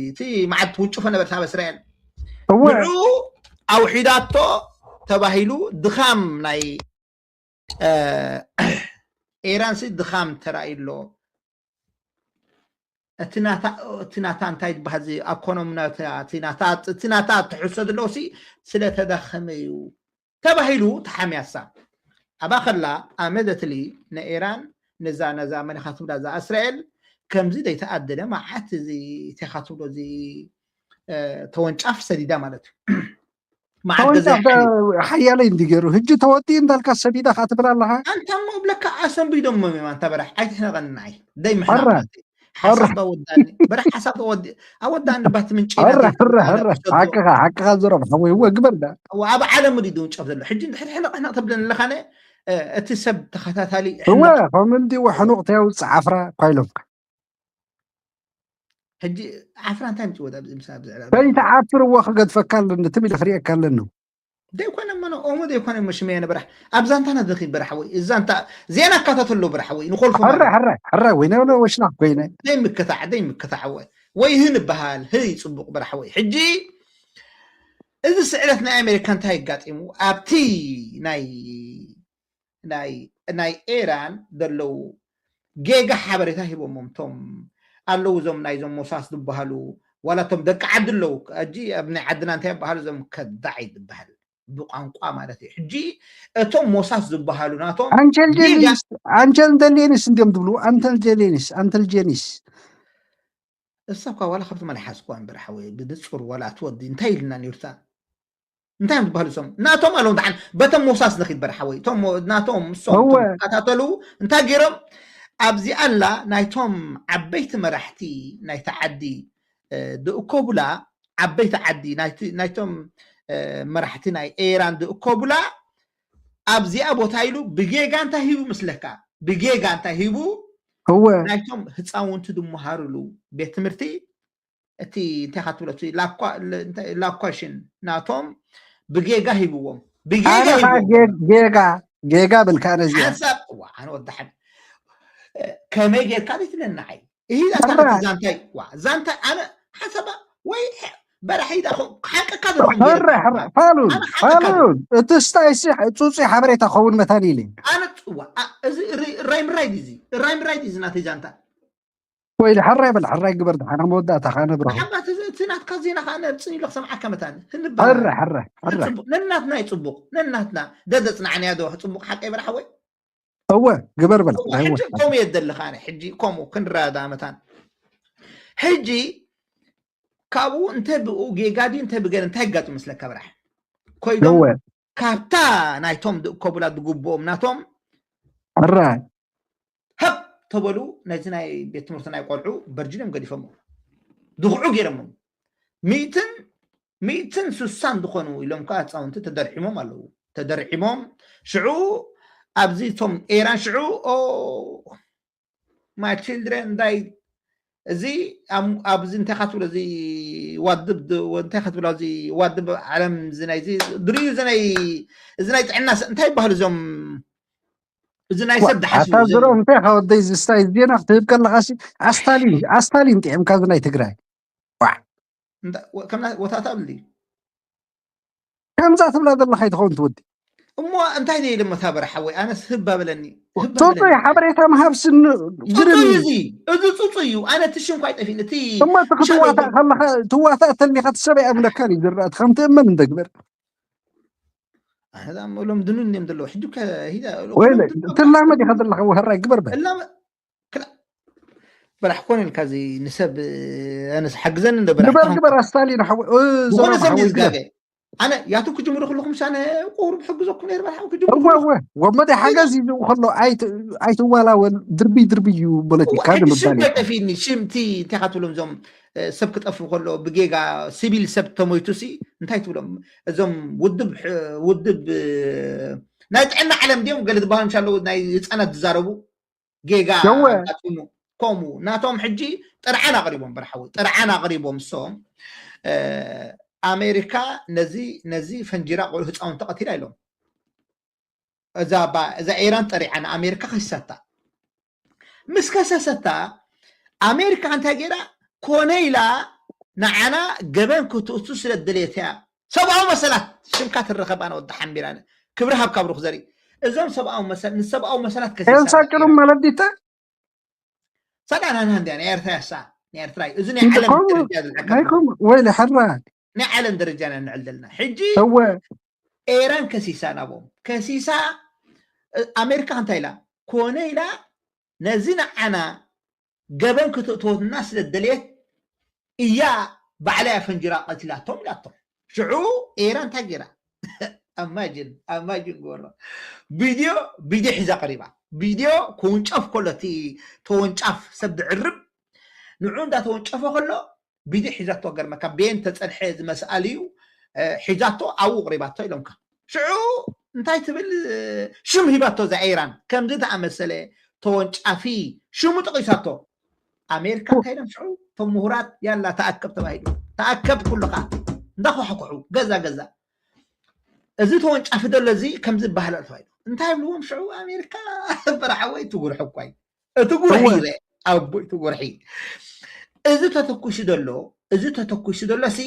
እቲ መዓት ትውንጭፎ ነበርታ ኣብ እስራኤል እወ ንዑ ኣውሒዳቶ ተባሂሉ ድኻም ናይ እ፣ ኢራን ሲ ድኻም ተራእዩ ኣሎ። እቲ ናታ እቲ ናታ እንታይ ዝበሃል እዚ ኣኮኖሚ ናታ እቲ ናታ እቲ ናታ ትሕሶ ዘለዎ ሲ ስለተዳኸመ እዩ ተባሂሉ ተሓምያሳ። ኣብኣ ከላ ኣመደትሊ ንኢራን ነዛ ነዛ መን ኢኻ ትብላ እዛ እስራኤል ከምዚ ዘይተኣደለ መዓት እዚ እንታይ ኢኻ ትብሎ እዚ እ፣ ተወንጫፍ ሰዲዳ ማለት እዩ። መዓት ገዛ ተወንጫፍ ዳ- ሓያለይ እንዲ ገይሩ ሕጂ ተወዲኡ እንዳልካ ሰቢዳ ከዓ ትብል ኣለኻ። ኣንታ እሞ ብለካ ኣሰንቢዶም እዮም ኣንታ በራሕ ኣይትሕነቐኒ ንዓይ ደይ ምሕናቕ ሕረ፣ ናተይ። ሓሳብ ኣወዳኒ በራሕ ሓሳብ ኣወዲ ኣወዳኒ ባት ምንጪ ሕረ ናተይ ሕረ ኣነ ሕረ ክሰዶ ሓቅኻ ሓቅኻ ዝረብ ሓወይ እወ ግበር ዳ እወ ኣብ ዓለም ድዩ ድውንጨፍ ዘሎ ሕጂ እንድሕር ሕነቕ ሕነቕ ተብለኒ ኣለኻነ እ፣ እቲ ሰብ ተኸታታሊ እወ ሕነቕ ከም እንዲ እወ ሕኑቕ ተያውፅእ ዓፍራ እኳ ኢሎምካ ሕጂ ዓፍራ እንታይ ምፅወት ኣብዚ ምሳ ኣብዚ ዕላል ከይትዓፍር እወ ክገድፈካ ኣለኒ ትም ኢለ ክሪኤካ ኣለኒ ደይኮነ መነ ኦሞ ደይኮነ መሽመየ ነበራሕ ኣብ ዛንታና ደኺ በራሕ ወይ ዛንታ ዜና ኣካታተሎ በራሕ ወይ ንኮልፎ ሕረ ሕረ ሕረ ወይ ነነ ወሽላክ ኮይነ ደይ ምከታዕ ደይ ምከታዕ ወይ ወይ ህን በሃል ህይ ፅቡቅ በራሕ ወይ ሕጂ እዚ ስዕለት ናይ ኣሜሪካ እንታይ ኣጋጢሙ ኣብቲ ናይ ናይ ናይ ኤራን ዘለዉ ጌጋ ሓበሬታ ሂቦሞም ቶም ኣለዉ እዞም ናይዞም ሞሳስ ዝበሃሉ ዋላ ቶም ደቂ ዓዲ ኣለዉ ሕጂ ኣብ ናይ ዓድና እንታይ ይበሃሉ እዞም ከዳዕ ዝበሃል ብቋንቋ ማለት እዩ ሕጂ እቶም ሞሳስ ዝበሃሉ ናቶም ጌጋ ኣንቸልጀሊስ ኣንቸልጀሊኒስ እንዲም ትብሉ ኣንተልጀሊኒስ ኣንተልጀኒስ እሳ እኳ ዋላ ካብቲ መን ሓዝኳ እምበር ሓወይ ብንፁር ዋላ እቲ ወዲ እንታይ ኢልና ነይሩታ እንታይ እዮም ዝበሃሉ እሶም ናቶም ኣለዉ ደሓን በቶም ሞሳስ ንኺድ በር ሓወይ እቶም ሞ- ናቶም እሶም እወ። እቶም ዝከታተሉ እንታይ ገይሮም ኣብዚኣ ኣላ ናይቶም ዓበይቲ መራሕቲ ናይቲ ዓዲ እ፣ ዝእከቡላ ዓበይቲ ዓዲ ናይቲ- ናይቶም እ፣ መራሕቲ ናይ ኤራን ዝእከቡላ ኣብዚኣ ቦታ ኢሉ ብጌጋ እንታይ ሂቡ ምስለካ ብጌጋ እንታይ ሂቡ እወ ናይቶም ህፃውንቲ ዝመሃርሉ ቤት ትምህርቲ እቲ እንታይ ካ ትብሎ እቲ ላኳ- ለ- እንታይ- ላኳሽን ናቶም ብጌጋ ሂብዎም ብጌጋ ኣነ ከዓ ሂብዎም ጌ- ጌጋ ጌጋ ብልካ ኣነ እዚኣ ሓንሳብ ዋ ኣነ ወዳሓን ከመይ ጌርካ ዘይትብለኒ ንዓይ እሂ ሕራ። ኣታ ዛንታይ ዋ ዛንታይ ኣነ ሓንሳባ ወይ በራሒ ኢዳ ሓቅካ ሕረ ሕረ ፋሉን ኣነ ሓቅካ ፋሉን እቲ ስታይ ሲ ፁፁይ ሓበሬታ ክኸውን መታን ኢለ ኣነ ዋ ኣ- እዚ ሪ- ራይ ምራይ ድዚ ራይ ምራይ ድዚ ናተይ ዛንታ ወይ ሕራይ በል ሕራይ ግበር ድሓና መወዳእታ ከዓ ነብረኹ ሓባት እዚ እቲ ናትካ ዜና ከዓ ነብፅን ኢሎ ክሰምዓካ መታን ሕረ ህንበሃል ሕረ ሕረ ጽቡቅ ነናትና እዩ ጽቡቅ ነናትና ደደጽናዕንያ ዶ ጽቡቅ ሓቀይ በርሓ ወይ እወ ግበር በል ናይ ሕጂ ወ- ከምኡ የደለኻ ኣነ ሕጂ ከምኡ ክንረዳ መታን ሕጂ ካብኡ እንተ ብኡ ጌጋ ድዩ እንተ ብገለ እንታይ ይጋጡ መስለካ በራሕ ኮይዶም እወ ካብታ ናይቶም ዝእከቡላ ዝግብኦም ናቶም ሕራይ ሃብ ተበሉ ነዚ ናይ ቤት ትምህርቲ ናይ ቆልዑ በርጅኖም ገዲፎሞ ድኽዑ ገይሮሞም ሚእትን ሚእትን ስሳን ዝኾኑ ኢሎም ከዓ ህፃውንቲ ተደርዒሞም ኣለዉ ተደርዒሞም ሽዑ ኣብዚ እቶም ኤራን ሽዑ ኦ my children died እዚ ኣብ- ኣብዚ እንታይ ካ ትብሎ እዚ ዋድብ ድ- እንታይ ካ ትብሎ እዚ ዋድብ ዓለም እዚ ናይ እዚ ድርዩ እዚ ናይ እዚ ናይ ጥዕና ስ- እንታይ ይበሃሉ እዞም እዚ ናይ ሰብ ድሓስቡ ኣታ ዝረኦም እንታይ ካብ ወደይ ዝስታይ ዜና ክትህብ ከለካ ሲ ኣስታሊን ኣስታሊን ጥዕምካ እዚ ናይ ትግራይ ወታታ ብሊ ከምዛ ትብላ ዘለካ ይትኸውን ትወዲ እሞ እንታይ ደይ ድማ ታበረ ሓወይ ኣነስ ህባ በለኒ ህባ ቶቶይ በለኒ ሓበሬታ ምሃብ ስን ጽጹይ ግርም እዩ። እዚ እዚ ጽጹይ እዩ ኣነ እቲ ሽንኳ ኣይጠፊን እቲ እሞ እቲ ክትዋታእ ከለካ ትዋታእ ተሊካ ትሰበይ ኣብለካን እዩ ዝረኣት ከም ትእመን እንደግበር ኣሎም ድኑን እዮም ዘለዉ ሕጂ ወይ ትላመድ ኢካ ዘለካ ወህራይ ግበር በል በራሕ ኮነ ኢልካ እዚ ንሰብ ኣነስ ሓግዘኒ እንደ ግበር በራሕ ግበር ኣስታሊን ሓወ ዝኾነ ሰብ ሓወ ዝጋገ ኣነ ያቱ ክጅምሩ ከለኹም ሻነ ቁሩብ ሕግዘኩም ነይር በራሕ ክጅምሩ እወ እወ ወመደ ሓገዝ እዩ ዝው ከሎ ኣይት- ኣይትዋላወል ድርብይ ድርብይ እዩ ፖለቲካ ንምባል እዩ። ጠፊኒ ሽምቲ እንታይ ካ ትብሎም እዞም እ፣ ሰብ ክጠፍ ከሎ ብጌጋ ሲቪል ሰብ ተሞይቱ ሲ እንታይ ትብሎም እዞም ውድብ ሕ- ውድብ እ፣ ናይ ጥዕና ዓለም ድዮም ገለ ዝበሃሉ ምሻ ኣለዉ ናይ ህፃናት ዝዛረቡ ጌጋ የወ። ኣጋጢሙ ከምኡ ናቶም ሕጂ ጥርዓን ኣቕሪቦም በርሓዊ ጥርዓን ኣቕሪቦም እሶም እ፣ ኣሜሪካ ነዚ ነዚ ፈንጂራ ቆልዑ ህፃውንቲ ቀቲላ ኢሎም እዛ ባ- እዛ ኢራን ጠሪዓ ንኣሜሪካ ከሲሳታ ምስ ከሰሰታ ኣሜሪካ እንታይ ገይራ ኮነ ኢላ ንዓና ገበን ክትእቱ ስለ ደልየት እያ። ሰብኣዊ መሰላት ሽምካ ትረኸብ ኣነ ወዲ ሓምቢራ ክብሪ ሃብካ ብሩክ ዘርኢ እዞም ሰብኣዊ መሰል ንሰብኣዊ መሰላት ከሲሳ ኤልሳ ጭሩም ማለት ዲታ ሰዳ ናና እንዲያ ናይ ኤርትራ ያሳ ናይ ኤርትራ እዩ። እዚ ናይ ዓለም ከምኡ ደረጃ ዝልዓካ ናይ ከምኡ ወይ ሕራ ናይ ዓለም ደረጃ ኢና ንዕል ዘለና ሕጂ እወ ኤራን ከሲሳ ናቦም ከሲሳ እ፣ ኣሜሪካ እንታይ ኢላ ኮነ ኢላ ነዚ ንዓና ገበን ክትእትወትና ስለ ደልየት እያ ባዕላ እያ ፈንጅራ ቀትላቶም ኢላቶም። ሽዑ ኤራን እንታይ ገይራ? ኣማጅን ኣማጅን ጎሮ ቪድዮ ቪድዮ ሒዛ ቀሪባ። ቪድዮ ክውንጨፍ ከሎ እቲ ተወንጫፍ ሰብ ድዕርብ ንዑ እንዳተወንጨፈ ከሎ ቪድዮ ሒዛቶ ገርመካ ቤን ተፀንሐ ዝመስኣል እዩ እ፣ ሒዛቶ ኣብኡ ቅሪባቶ ኢሎምካ። ሽዑ እንታይ ትብል እ፣ ሽም ሂባቶ እዛ ኤራን ከምዚ ተኣመሰለ ተወንጫፊ ሽሙ ጠቂሳቶ። ኣሜሪካ እንታይ ኢሎም ሽዑ እቶም ምሁራት ያላ ተኣከብ ተባሂሉ ተኣከብ ኩልኻ እንዳኳሕኩሑ ገዛ ገዛ እዚ ተወንጫፊ ዘሎ እዚ ከምዚ ይበሃል ኣሎ ተባሂሉ እንታይ ይብልዎም ሽዑ ኣሜሪካ በረሓወይ ትጉርሑ እኳ እዩ እቲ ጉርሒ እወ ይበ ኣቦይ እቲ ጉርሒ እዚ ተተኩሱ ዘሎ እዚ ተተኩሱ ዘሎ ሲ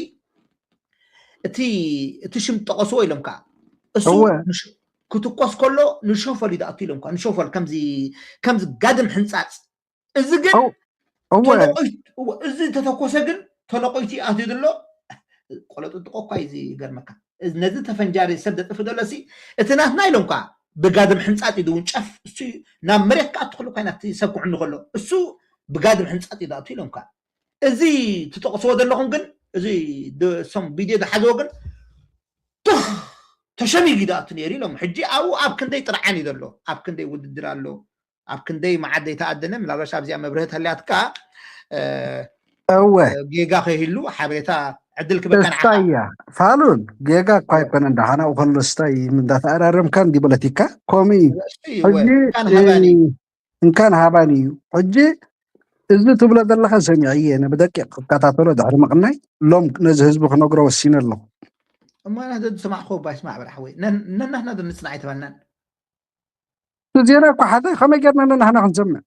እቲ እቲ ሽም ጠቀስዎ ኢሎም ከዓ እሱ እወ ንሽ- ክትኮስ ከሎ ንሾፈል ይዳእቱ ኢሎም ከዓ ንሾፈል ከምዚ ከምዚ ጋድም ሕንፃፅ እዚ ግን እው- እወ ተለቆይ እወ፣ እዚ ተተኮሰ ግን ተለቆይቲ ኣትዩ ዘሎ ቆለጥጥቆ እኳ እዩ ዝገርመካ እዚ- ነዚ ተፈንጃሪ ሰብ ዘጥፍ ዘሎ ሲ እቲ ናትና ኢሎም ከዓ ብጋድም ሕንፃፅ እዩ ዝውንጨፍ እሱ እዩ ናብ መሬት ከዓ ትኽሉ ኮይና እቲ ሰብ ክዕኑ ከሎ እሱ ብጋድም ሕንፃፅ እዩ ዝኣቱ ኢሎም ከዓ እዚ ትጠቕስዎ ዘለኹም ግን እዚ ድ- እሶም ቪድዮ ዝሓዝዎ ግን ቱኽ ተሸሚጉ ይዳእቱ ነይሩ ኢሎም ሕጂ ኣብኡ ኣብ ክንደይ ጥርዓን እዩ ዘሎ ኣብ ክንደይ ውድድር ኣሎ ኣብ ክንደይ መዓት ዘይተኣደነ ምናልባሽ ኣብዚኣ መብርህት ህልያትካ እ፣ እወ ጌጋ ከይህሉ ሓበሬታ ዕድል ክበካ ንዓኻ እስታያ ፋሉል ጌጋ እኳ እወ ኣይኮነን ዳሓናኡ ከሎ እስታይ እንዳተኣራረምካ እንዲ ፖለቲካ ከምኡ እዩ እሱ እዩ እወ ሕጂ እንካን ሃባኒ እንካን ሃባኒ እዩ ሕጂ እዚ ትብሎ ዘለካ ሰሚዐ እየ ነ ብደቂቅ ክከታተሎ ድሕሪ ምቅናይ ሎም ነዚ ህዝቢ ክነግሮ ወሲነ ኣለኹ እሞ ናተ ዝሰማዕኮ ባይ ስማዕ በላ ሓወይ ነናትና ዶ ንፅናዕ ኣይተባልናን ዜና እኮ ሓደ ከመይ ጌርና ነናህና ክንሰምዕ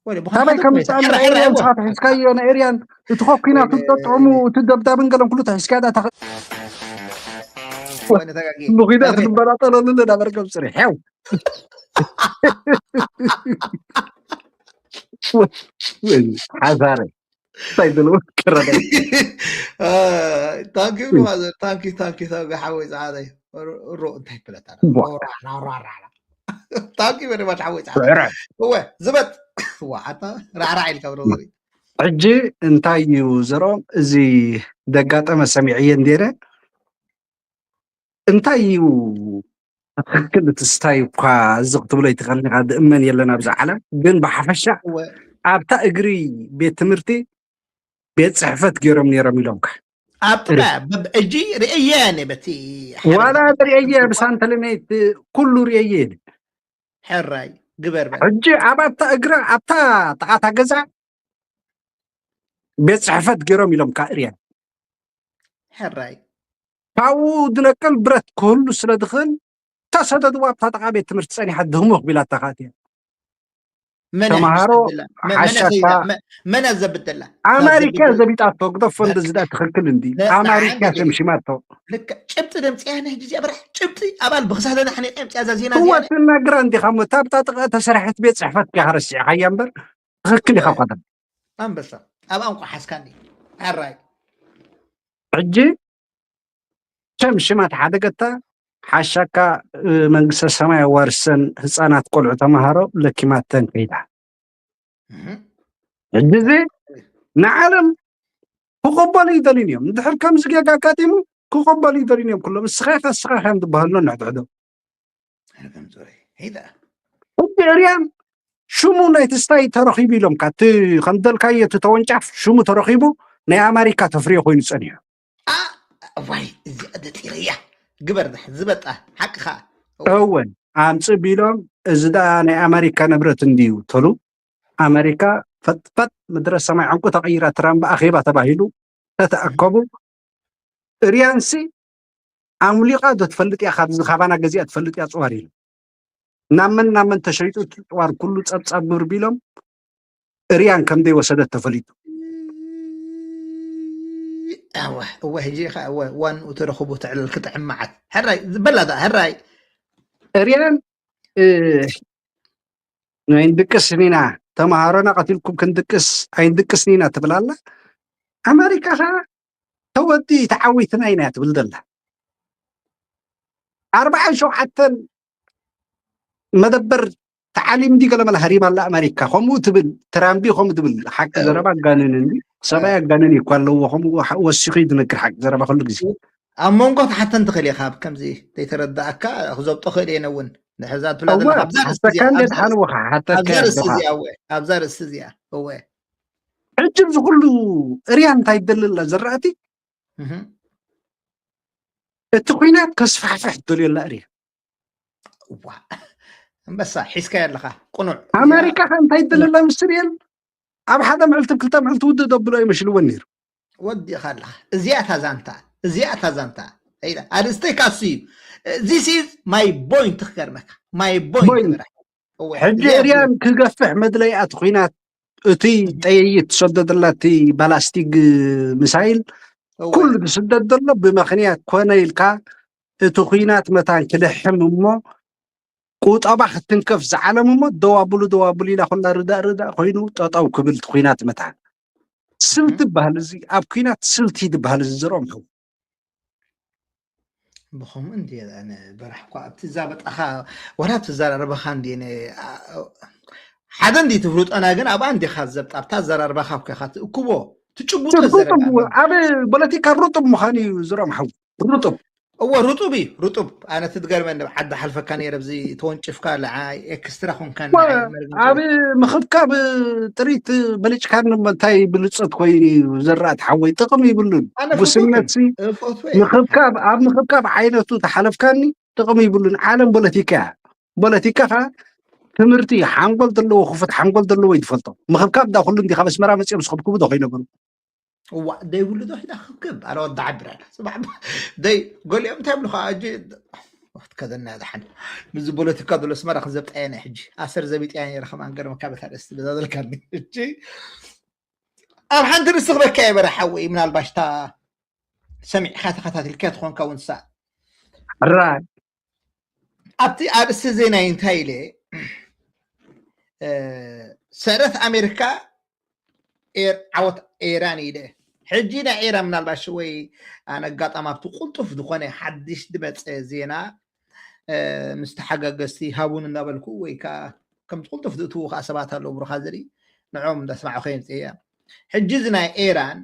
ወደ ካበይ ከምፃና ኤርያን ስኻ ተሒዝካዮ ንኤርያን እቲ ኮኩናቱ ጠጥዑሙ እቲ ደብዳብን ገለን ኩሉ ተሒዝካ ዳ ተኸ- ንኺዳ ክንበላጠለሉ ንዳበርገብ ፅሪሕ ያው ሓዛረ እንታይ ብሎ ቀረበ ታንኪ ብሎ ማዘር ታንኪ ታንኪ ታንኪ ሓወይ ፀዓደይ ሮ እንታይ ይብለታ ታንኪ በደማት ሓወይ ፀዓደይ እወ ዝበጥ ዋዓታ ራዕራዕ ኢልካ ብሮ ዘርኢ ሕጂ እንታይ እዩ ዘርኦም እዚ ደጋጠመ ሰሚዐየ እንዴረ እንታይ እዩ ትክክል እቲ ስታይ እኳ እዚ ክትብሎ ይትኽእል ኢኻ ድእመን የለን ኣብዚ ዓለም ግን ብሓፈሻ ኣብታ እግሪ ቤት ትምህርቲ ቤት ፅሕፈት ገይሮም ነይሮም ኢሎምካ ኣብ ጥቃ ሕጂ ርእየ ነ በቲ ዋላ ርእየ ብሳንተለሜት ኩሉ ርእየ ሕራይ ግበር በል ሕጂ ኣብ ኣብታ እግራ ኣብታ ጥቃታ ገዛ ቤት ፅሕፈት ገይሮም ኢሎም ከዓ እርያ ሕራይ ካብኡ ዝነቅል ብረት ክህሉ ስለ ዝኽእል ተሰደድዋ ኣብታ ጥቃ ቤት ትምህርቲ ፀኒሓ ድህሙኽ ቢላታ ከኣትያ መን ተምሃሮ ሓሻካ መን ዘብተላ ኣማሪካ ዘቢጣቶ ግደፎ እንደዚ ዳ ትኽክል እንዲ ኣማሪካ ሸምሽማቶ ጭብጢ ደምፅያ ነህ ጊዜ ብራሕ ጭብጢ ኣባል ብክሳደና ሓኒቀ ምፅያ እዛ ዜና እዚኣ ትወትና ግራ እንዲኻ ሞ ታብታ ጥቃ ተሰራሐት ቤት ፅሕፈት ዲኻ ረሲዕኻያ እምበር ትኽክል ኢኻ ኳታ ኣንበሳ ኣብ ኣንቋ ሓስካኒ ሕራይ ሕጂ ከም ሽማት ሓደ ገታ ሓሻካ መንግስተ ሰማይ ኣዋርሰን ህፃናት ቆልዑ ተምሃሮ ለኪማተን ከይዳ ሕጂ እዚ ንዓለም ክቐበሉ ይደልዩን እዮም እንድሕር ከምዚ ጌጋ ኣጋጢሙ ክቐበሉ ይደልዩን እዮም ኩሎም እስኻ ኢኻ እስኻ ኢኻ እዮም ዝበሃሉ ነንሕድሕዶም ሕጂ እርያን ሽሙ ናይ ትስታይ ተረኺቡ ኢሎም ካ እቲ ከምደልካዮ እቲ ተወንጫፍ ሽሙ ተረኺቡ ናይ ኣማሪካ ተፍርዮ ኮይኑ ፀኒሑ ዋይ እዚኣ ደጢረያ ግበር ዝበጣ ሓቅኻ እወ ኣምፅእ ቢሎም እዚ ደኣ ናይ ኣመሪካ ንብረት እንድዩ ተሉ ኣመሪካ ፈጥፈጥ ምድረ ሰማይ ዕንቁ ተቐይራ ትራምብ ኣኼባ ተባሂሉ ተተኣከቡ እርያንሲ ኣምሊቓ ዶ ትፈልጥ እያ ካብዚ ካባና ገዚኣ ትፈልጥ እያ ፅዋር ኢሉ ናብ መን ናብ መን ተሸይጡ እቲ ፅዋር ኩሉ ፀብፃብ ግብር ቢሎም እርያን ከም ዘይወሰደት ተፈሊጡ እወ እወ፣ ሕጂ ኸ እወ፣ ዋንኡ ተረኽቡ ትዕልል ክጥዕም መዓት። ሕራይ በላ ደኣ፣ ሕራይ። ርያን፣ እ፣ ኣይንድቅስን ኢና፣ ተምሃሮና ቀቲልኩም ክንድቅስ ኣይንድቅስን ኢና ትብል ኣላ። ኣመሪካ ኸዓ ተወዲ ተዓዊትና ኢና ትብል ዘላ። ኣርባዓን ሸውዓተን መደበር ተዓሊም ዲ ገለ መለ ሃሪማ ኣላ ኣመሪካ። ከምኡ ትብል፣ ትራምቢ ከምኡ ትብል። ሓቂ ዘረባ ኣጋንን እንዲ ሰብኣይ ኣጋንን እዩ እኳ ኣለዎ። ከምኡ ወሲኹ እዩ ዝነግር ሓቂ ዘረባ ኩሉ ግዜ። ኣብ መንጎ ትሓተን ትኽእል ኢኻ። ኣብ ከምዚ ዘይተረዳእካ ክዘብጦ ክእል እየ እውን። ንሕዛ ትብላ ዘለኻ ኣብዛ ርእሲ እዚኣ፣ ሓተካ እንደ ኣብዛ ድሓንዎ ከዓ ሓተካ ኣብዛ ርእሲ ኣለኻ። እዚኣ፣ እወ፣ ኣብዛ ርእሲ እዚኣ፣ እወ። ሕጂ እዚ ኩሉ ርያ እንታይ ትደሊ ኣላ ዝራእቲ? እህ። እቲ ኩናት ከስፋሕፍሕ ትደልዮ ኣላ ርያ። ዋ፣ ኣንበሳ ሒዝካዮ ኣለኻ። ቅኑዕ። እዚኣ ኣመሪካ ከ እንታይ ትደሊ ኣላ ምስ ርየን? ኣብ ሓደ ምዕልቲ ክልተ ምዕልቲ ውድእ ደብሎ ኣይመስልዎን ነይሩ። ወዲእኻ ኣለኻ። እዚኣ እታ ዛንታ፣ እዚኣ እታ ዛንታ። ኢላ ኣርእስተይ ካሱ እዩ። This is my point ክገርመካ። My point Point። በራሕ። እወ፣ ሕጂ እዚኣ ርያን ክገፍሕ መድለያ እቲ ኩናት፣ እቲ ጠየይት ትሰደደላ እቲ ባላስቲክ ሚሳይል እወ፣ ኩሉ ዝስደድ ዘሎ ብምኽንያት ኮነ ኢልካ እቲ ኩናት መታን ክልሕም እሞ ቁጠባ ክትንከፍ ዝዓለም እሞ ደው ኣብሉ ደው ኣብሉ ኢላ ኩላ ርዳእ ርዳእ ኮይኑ ጠጠው ክብል እቲ ኩናት መታን። ስልቲ እህ። ይበሃል እዚ፣ ኣብ ኩናት ስልቲ ይበሃል እዚ ዝረኦም ሕው። ብኸምኡ እንዲ ኣነ በራሕ እኳ ኣብቲ ዛበጣኻ ወላ ኣብቲ ዘራርባኻ እንዲ ነ-፣ ኣ-፣ ሓደ እንዲ ትፍልጦና ግን ኣብኣ እንዲኻ ዘብጣ ኣብታ ዘራርባኻ እኮ ኢኻ ትእክቦ ትጭቡጦ ርጡብ ዘረባ እዎ፣ ኣብ ፖለቲካ ርጡብ ምዃኑ እዩ ዝረኦም ሓው። ርጡብ። እዎ ርጡብ እዩ ርጡብ። ኣነ ትትገርመኒ ዓዲ ሓልፈካ ነይረ ኣብዚ ተወንጭፍካ ለዓ ኤክስትራ ኮንካ እዋ፣ ንዓይ መርገም ኣብ ምኽብካብ ጥሪት በሊጭካኒ እሞ እንታይ ብልፀት ኮይኑ እዩ ዝረኣት ሓወይ? ጥቕሚ ይብሉን። ኣነ ጉስነት ፍቱን እፈትወ። ምኽብካብ፣ ኣብ ምኽብካብ ዓይነቱ ተሓለፍካኒ ጥቕሚ ይብሉን። ዓለም ፖለቲካ እያ። ፖለቲካ ኸዓ ትምህርቲ እዩ። ሓንጎል ዘለዎ ክፉት ሓንጎል ዘለዎ እዩ ዝፈልጦ። ምኽብካብ እንዳ ኩሉ እንዲኻ መስመራ መፂኦም ዝኸብክቡ ዶ ከይነበሩ? እዋ ደይብሉ ዶ ሒዳ ክብክብ ኣረ ወዲ ዓብር ኣለ ጽባሕ ደይ ገሊኦም እንታይ ብሉ ከዓ እጂ ከዘና ድሓን ምዚ ፖለቲካ ዘሎ ስመራ ክዘብጣየና ሕጂ ኣሰር ዘቢጥያ ነረ ከማን ገርመካ በታ ደስ ትብል ዘዘልካኒ እጂ ኣብ ሓንቲ ርእሲ ክበካ የበረ ሓወይ ምናልባሽ እታ ሰሚዕካ ተኸታትልካ ትኾንካ እውን ሳ ራይ ኣብቲ ኣርእስቲ ዜናይ እንታይ ኢለ ሰረት ኣሜሪካ ዓወት ኤራን ኢለ ሕጂ ናይ ኤራን ምናልባሽ ወይ ኣነ ኣጋጣሚ ኣብቲ ቁልጡፍ ዝኾነ ሓድሽ ድመፀ ዜና ምስ ተሓጋገዝቲ ሃቡን እናበልኩ ወይ ከዓ ከምቲ ቁልጡፍ ዝእትዉ ከዓ ሰባት ኣለዉ ብሩኻ ዝርኢ ንዕኦም እንዳስማዑ ከየምፅእ እያ ሕጂ እዚ ናይ ኤራን